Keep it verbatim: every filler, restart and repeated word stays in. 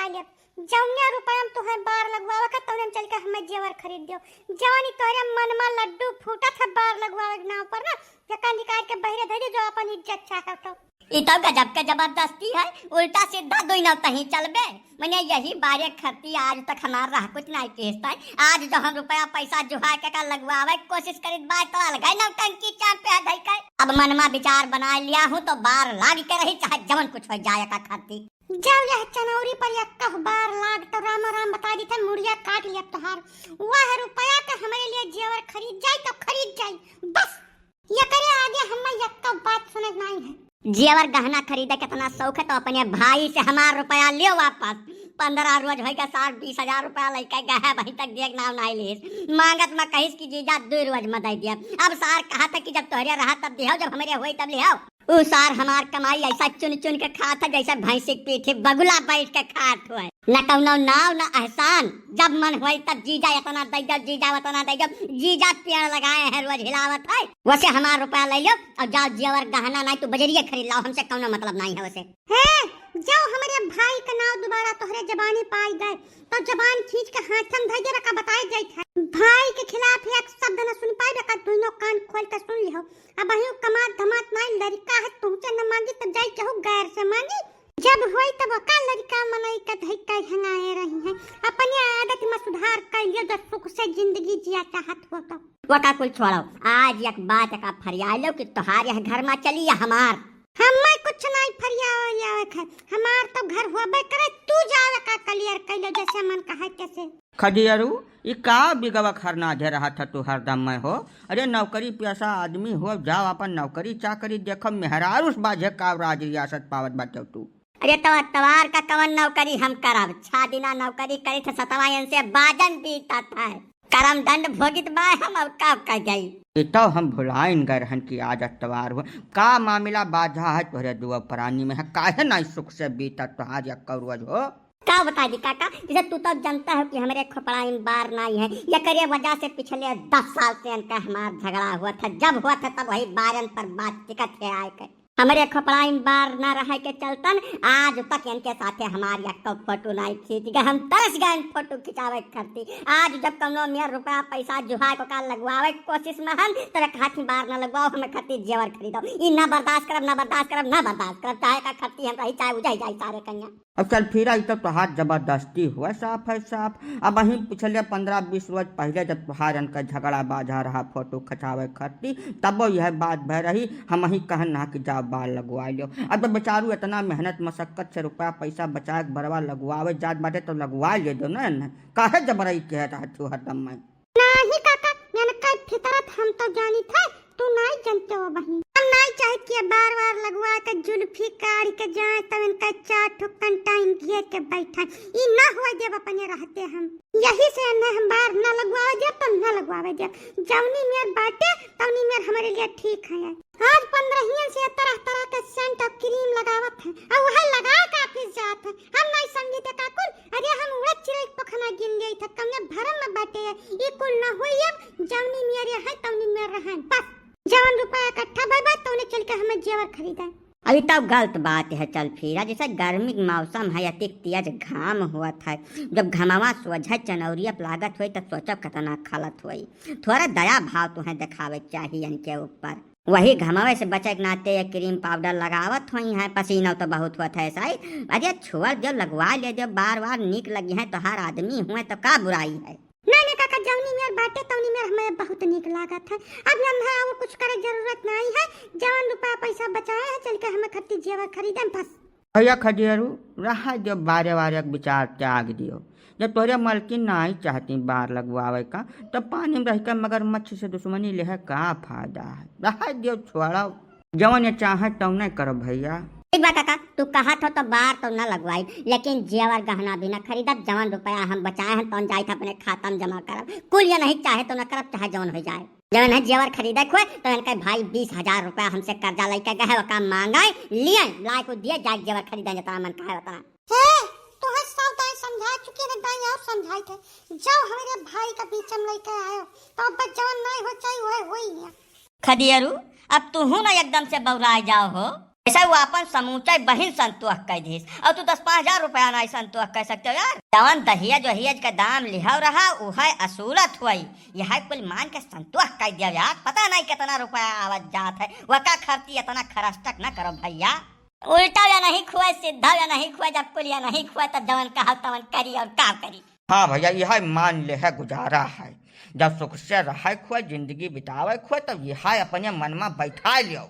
ले, जौने रुपया में तुहे बार लगवावे का, तौने में चल के हमें जेवर खरीद दियो। जवानी तोहरे मन में लड्डू फूटत है बार लगवावे के नाम पर ना, यका निकाल के बहरे धर दे, जो अपन इज्जत चाहे तो। ई तो गजब के जबरदस्ती है, उल्टा सीधा दुई नौतही चलबे। मने यही बारे खरती आज तक हमार राह कुछ नाहीं किहस तै। आज जो हम रुपया पैसा जुहा के का लगवावे के कोशिश करित बाय तो अलगाई नौटंकी चाप पे है धई के। अब मन मा विचार बनाय लिया हूँ तो बार लाग के रही, चाहे जवन कुछ होइ जाए का खरती। जब यह चनौरी पर यक्का बार लाग तो रामा राम बताय दित है, मुड़िया काट लिया तोहार। वह रुपया के हमरे लिए जेवर खरीद जाई तो खरीद जाई, बस। एकरे आगे हम्मे यक्का बात सुनत नाहीं है। जेवर गहना खरीदे के एतना शौक है तो अपने भाई से हमार रुपया लियो वापस। पन्द्रह रोज होइ गए सार, बीस हजार रुपया लइके गए है, अबहीं तक दिए के नाम नाहीं लिहिस। मांगत मा कहिस कि जीजा दुइ रोज मा दइ दिया। अब सार कहत है कि जब तोहरे रहा तब दिहो, जब हमरे होई तब लिहो। उ सार हमार कमाई ऐसा चुन चुन के खात है जैसे भैंसी के पीठी बगुला बैठ के खात होय। न कौनो नाव न एहसान, जब मन होई तब जीजा एतना दइ दो, जीजा ओतना दइ दो। जीजा पेड़ लगाए हैं रोज हिलावत है, वसे हमार रुपया लइ लो और जाओ जेवर गहना नाहीं तो बजरिये खरीद लाओ, हमसे कौनो मतलब नाहीं है वसे। हे, जाओ हमरे भाई का नाव दोबारा तोहरे जबानी पाई गए तो जबान खींच के हाथ में धइ देबे का बताए जाइत है। भाई के खिलाफ एक शब्द न सुन पाइबे का, दुइनो कान खोल के सुन लिहो। अबहियो कमात धमात नाहीं, लड़िका है, तुमसे न मांगी तो जाई केहू गैर से मांगी। जब होई तब का लड़िका मनई के धई के हंगाए रही है। अपने आदत मा सुधार कर लियो जो सुख से जिंदगी जिया चाहत हो तो। वका कुल छोड़ो, आज एक बात का फरिया लो कि तोहार यह घर मा चली या हमार। हमें कुछ नाहीं फरिया हो या है, हमार तो घर होबे करे, तू जावे का clear कर लो जैसे मन कहे तैसे। खदियरू, ई का बिगवा खरना धे रहा था तू हरदम में हो? अरे नौकरी पेशा आदमी हो, जाओ अपन नौकरी चाकरी देखो, मेहरारू से बाझे का राज रियासत पावत बाटे तू। अरे तो अतवार का कवन नौकरी हम करब? छह दिना नौकरी करी थे, सतवायन से बाजन बीतत है, करम दंड भोगित बाय हम, अब का कर जाई? ये तो हम भुलाइन गए रहन कि आज अतवार हो। का मामला बाझा है तोहरे दुआ प्राणी में है, काहे नाहीं सुख से बीतत तोहार यक्का रोज हो? का बताई दी काका, जैसे तू तो जानता हो कि हमरे खोपड़ाई में बार नाहीं है, एकरे वजह से पिछले दस साल से इनका हमार झगड़ा हुआ था, जब हुआ था तब वही बारन पर बात टिकत है आए के। हमरे खोपड़ाई में बार ना रहे के चलतन आज तक इनके साथे हमार यक्को फोटो नाहीं खींच गए। हम तरस गए फोटो खिंचावे के खरती। आज जब कौनो मेर रुपया पैसा जुहा को का लगवावे के कोशिश में हन, तब एक हाथी बार ना लगवाओ, हमें खरती जेवर खरीदो। ई ना बर्दाश्त करब, ना बर्दाश्त करब, ना बर्दाश्त करब, चाहे का खरती हम रही, चाहे उजही जाई सारे कन्या। अब चल फिरा, ई तो तोहार जबरदस्ती हुआ, साफ है साफ। अबहीं पिछले पन्द्रह बीस रोज पहिले जब तोहार इनका झगड़ा बाझा रहा फोटो खचावे खरती, तबो यह बात भय रही, हमहीं कहन ना कि जाओ बार लगवा लो। अब जब बेचारू इतना मेहनत मशक्कत से रुपया पैसा बचाए के बरवा लगवावे जात बाटे तो लगवा ले दो ना, काहे जबरई कह रहा तू हरदम में? नाहीं काका, इनका फितरत हम तो जानित है, तू नाहीं जानते हो बहिन। हम नाहीं चाहित कि बार बार लगवा के जुल्फी काढ़ के जाए, तब इनका चार ठो कंटाइन घेर के बैठा। ई ना हुआ देब अपने रहते हम। यही से इन्हें हम बार ना लगवावे देब, तो ना लगवावे देब। जौनी मेर बाटे, तौनी मेर हमरे लिए ठीक है। आज पन्द्रहियन से तरह तरह के सेंट और क्रीम लगावत है, और वह लगा के ऑफिस जात है। हम नाहीं समझी थे काकुल, अरे हम उड़द चिरई के पखना गिन लेई थे, कमने भरम में बाटे है। ई कुल ना होई अब, जौनी मेर है, तौनी मेर रहन। बस, जवन रुपया इकट्ठा भय बा, तौने चल के हमें जेवर खरीदा। अभी तब गलत बात है, चल फिरा, जैसे गर्मी के मौसम है, अतिक तेज घाम हुआ था, जब घमवा सोझे चनौरिया पे लागत होई, तब सोचब कितना खलत होई। थोड़ा दया भाव तुहें देखावे के चाहिए इनके ऊपर। वही घमवे से बचे के नाते ये क्रीम पाउडर लगावत होई हैं, पसीना तो बहुत होत है ऐसा ही। अरे छोड़ दियो, लगवा ले दियो, बार बार नीक लगी हैं, तोहार आदमी हुए तो का बुराई है? नहीं, नहीं काका, जौनी मेर बाटे तौनी मेर हमें बहुत नीक लागत है। अब हम है और कुछ करे जरूरत नहीं है, जवन रुपया पैसा बचाए है चल के हमें खत्ती जेवर खरीदे बस। भैया खदेरू, रहा दियो, बारे बारे के विचार त्याग दियो। जब तोहरे मलकिन नाहीं चाहती बार लगवावे का, तब पानी में रह के मगरमच्छ से दुश्मनी लेहे का फायदा है? रहा दियो, छोड़ो। जवन ये चाहे तौने करो भैया। ठीक बा काका, तू कहत हो तो बार तो ना लगवाई, लेकिन जेवर गहना भी ना खरीदब। जवन रुपया हम बचाए हैं तौन जाइत अपने खाता में जमा करब। कुल ये नहीं चाहे तो ना करब, चाहे जवन हो जाए। जवन है जेवर खरीदे खोए तो इनके भाई बीस हजार रुपया हमसे कर्जा लेके गए, ओका मांगे, लिए, लाए को दिए, जाए जेवर खरीदे जितना मन कहे उतना। हे, तोहे सब दाई समझा चुकी ने, दाई और समझाई थे। जब हमरे भाई का बीच में लेके आयो, तो अब जवन नहीं हो चाहिए, वह होई है। खदियरू, अब तू हूँ ना एकदम से बौराए जाओ हो। ए से वो अपन समूचा बहिन संतोष कइ दिहिस, अउर तू दस पाँच हजार रुपया नाहीं संतोष कइ सकते हो यार। जवन दहेज वहेज का दाम लिहव रहा, उहइ असूलत हुवइ, यहइ कुल मान के संतोष कइ दिया यार। पता नाहीं केतना रुपया आवत जात है, वका खर्ची एतना खरचटक न करो भइया। उल्टा या नहीं खुए, सीधा या नहीं खुए, जब कुल या नहीं खुए, तब जवन कहव तवन करी अउर का करी। हाँ भइया, यहइ मान लेहे गुजारा है। जब सुख से रहइ खुए, जिंदगी बितावइ खुए, तब यहइ अपने मन मा बइठाइ लियो।